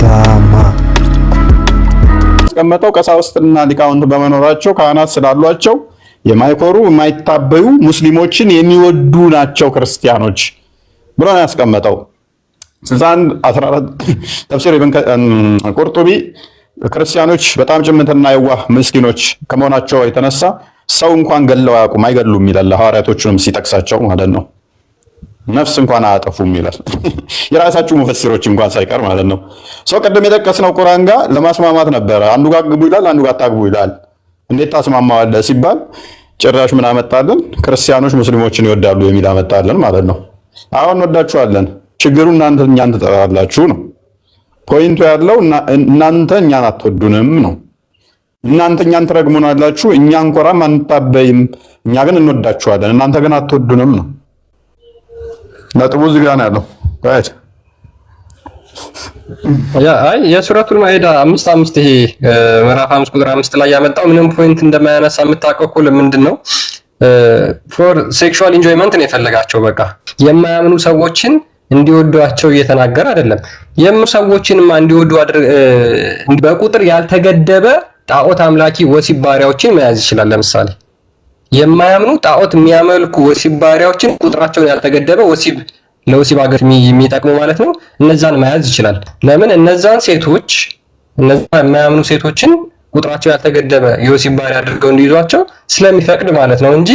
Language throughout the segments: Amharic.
አዳማ ያስቀመጠው ቀሳውስትና ሊቃውንት በመኖራቸው ካህናት ስላሏቸው የማይኮሩ የማይታበዩ ሙስሊሞችን የሚወዱ ናቸው ክርስቲያኖች ብሎ ነው ያስቀመጠው። 61 14 ተፍሲር ኢብን ቁርጡቢ ክርስቲያኖች በጣም ጭምትና የዋህ ምስኪኖች ከመሆናቸው የተነሳ ሰው እንኳን ገለው አያውቁም፣ አይገሉም ይላል። ሐዋርያቶቹንም ሲጠቅሳቸው ማለት ነው። ነፍስ እንኳን አያጠፉም ይላል። የራሳችሁ ሙፈሲሮች እንኳን ሳይቀር ማለት ነው። ሰው ቅድም የጠቀስነው ቁርአን ጋር ለማስማማት ነበረ። አንዱ ጋር ግቡ ይላል፣ አንዱ ጋር አታግቡ ይላል። እንዴት ታስማማዋለህ ሲባል ጭራሽ ምን አመጣልን? ክርስቲያኖች ሙስሊሞችን ይወዳሉ የሚል አመጣልን ማለት ነው። አሁን እንወዳችኋለን፣ ችግሩ እናንተ እኛን ትጠላላችሁ ነው point ኡ ያለው። እናንተ እኛን አትወዱንም ነው። እናንተ እኛን ትረግሙናላችሁ፣ እኛ እንኮራም አንታበይም፣ እኛ ግን እንወዳችኋለን፣ እናንተ ግን አትወዱንም ነው ነጥቡ። እዚህ ጋር ነው ያለው። Right. ያ አይ የሱረቱል ማኢዳ 5:5፣ ይሄ ምዕራፍ 5 ቁጥር 5 ላይ ያመጣው ምንም point እንደማያነሳ የምታውቀው እኮ ለምንድን ነው? For sexual enjoyment ነው የፈለጋቸው። በቃ የማያምኑ ሰዎችን እንዲወዷቸው እየተናገረ አይደለም። የማያምኑ ሰዎችንማ እንዲወዱ በቁጥር ያልተገደበ ጣዖት አምላኪ ወሲብ ባሪያዎችን መያዝ ይችላል። ለምሳሌ የማያምኑ ጣዖት የሚያመልኩ ወሲብ ባሪያዎችን፣ ቁጥራቸውን ያልተገደበ፣ ወሲብ ለወሲብ አገር የሚጠቅሙ ማለት ነው። እነዛን መያዝ ይችላል። ለምን እነዛን ሴቶች፣ እነዛ የማያምኑ ሴቶችን ቁጥራቸው ያልተገደበ የወሲብ ባሪያ አድርገው እንዲይዟቸው ስለሚፈቅድ ማለት ነው እንጂ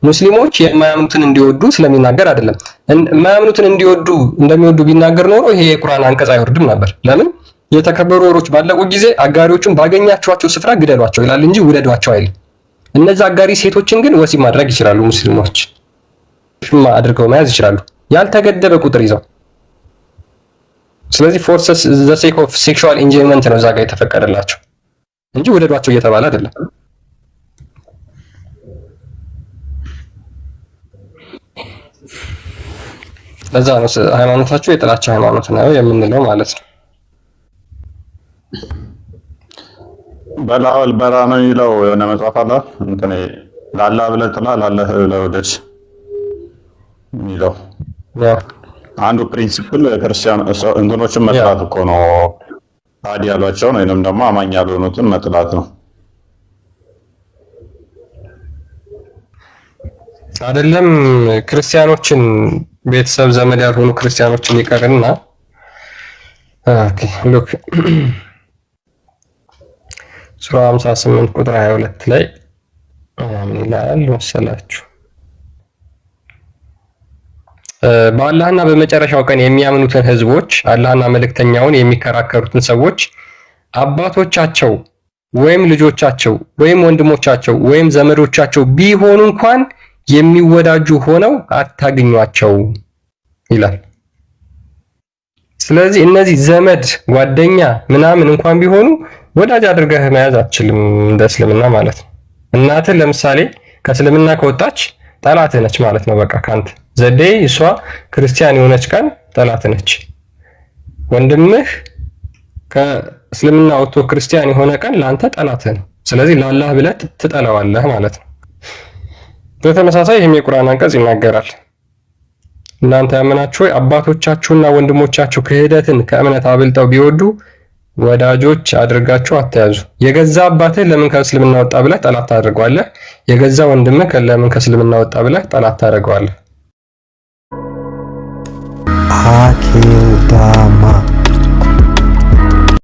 ሙስሊሞች የማያምኑትን እንዲወዱ ስለሚናገር አይደለም። የማያምኑትን እንዲወዱ እንደሚወዱ ቢናገር ኖሮ ይሄ የቁርአን አንቀጽ አይወርድም ነበር። ለምን የተከበሩ ወሮች ባለቁ ጊዜ አጋሪዎቹን ባገኛችኋቸው ስፍራ ግደሏቸው ይላል እንጂ ውደዷቸው አይልም። እነዛ አጋሪ ሴቶችን ግን ወሲብ ማድረግ ይችላሉ። ሙስሊሞች አድርገው መያዝ ይችላሉ፣ ያልተገደበ ቁጥር ይዘው። ስለዚህ for the sake of sexual enjoyment ነው እዛ ጋር የተፈቀደላቸው እንጂ ውደዷቸው እየተባለ አይደለም። ለዛ ነው ሃይማኖታቸው የጥላቻ ሃይማኖት ነው የምንለው ማለት ነው። በላል በራ ነው የሚለው የሆነ መጽሐፍ አለ። እንትን ላላ ብለህ ጥላ ላለህ ብለህ ውደድ የሚለው አንዱ principle ክርስቲያን እንትኖችን መጥላት እኮ ነው። ታዲ ያሏቸውን ወይንም ደግሞ አማኝ ያልሆኑትን መጥላት ነው። አይደለም ክርስቲያኖችን፣ ቤተሰብ ዘመድ ያልሆኑ ክርስቲያኖችን ይቀርና፣ okay look፣ ሱራ 58 ቁጥር 22 ላይ ምን ይላል መሰላችሁ? በአላህና በመጨረሻው ቀን የሚያምኑትን ህዝቦች፣ አላህና መልእክተኛውን የሚከራከሩትን ሰዎች አባቶቻቸው ወይም ልጆቻቸው ወይም ወንድሞቻቸው ወይም ዘመዶቻቸው ቢሆኑ እንኳን የሚወዳጁ ሆነው አታግኟቸው ይላል። ስለዚህ እነዚህ ዘመድ፣ ጓደኛ ምናምን እንኳን ቢሆኑ ወዳጅ አድርገህ መያዝ አትችልም፣ እንደ እስልምና ማለት ነው። እናትህ ለምሳሌ ከእስልምና ከወጣች ጠላትህ ነች ማለት ነው። በቃ ካንተ ዘዴ እሷ ክርስቲያን የሆነች ቀን ጠላትህ ነች። ወንድምህ ከእስልምና ወጥቶ ክርስቲያን የሆነ ቀን ለአንተ ጠላትህ ነው። ስለዚህ ለአላህ ብለህ ትጠላዋለህ ማለት ነው። በተመሳሳይ ይህም የቁርአን አንቀጽ ይናገራል። እናንተ ያመናችሁ ሆይ፣ አባቶቻችሁና ወንድሞቻችሁ ክህደትን ከእምነት አብልጠው ቢወዱ ወዳጆች አድርጋችሁ አትያዙ። የገዛ አባትህ ለምን ከእስልምና ወጣ ብለህ ጠላት ታደርገዋለህ? የገዛ ወንድምህ ለምን ከእስልምና ወጣ ብለህ ጠላት ታደርገዋለህ? አኪ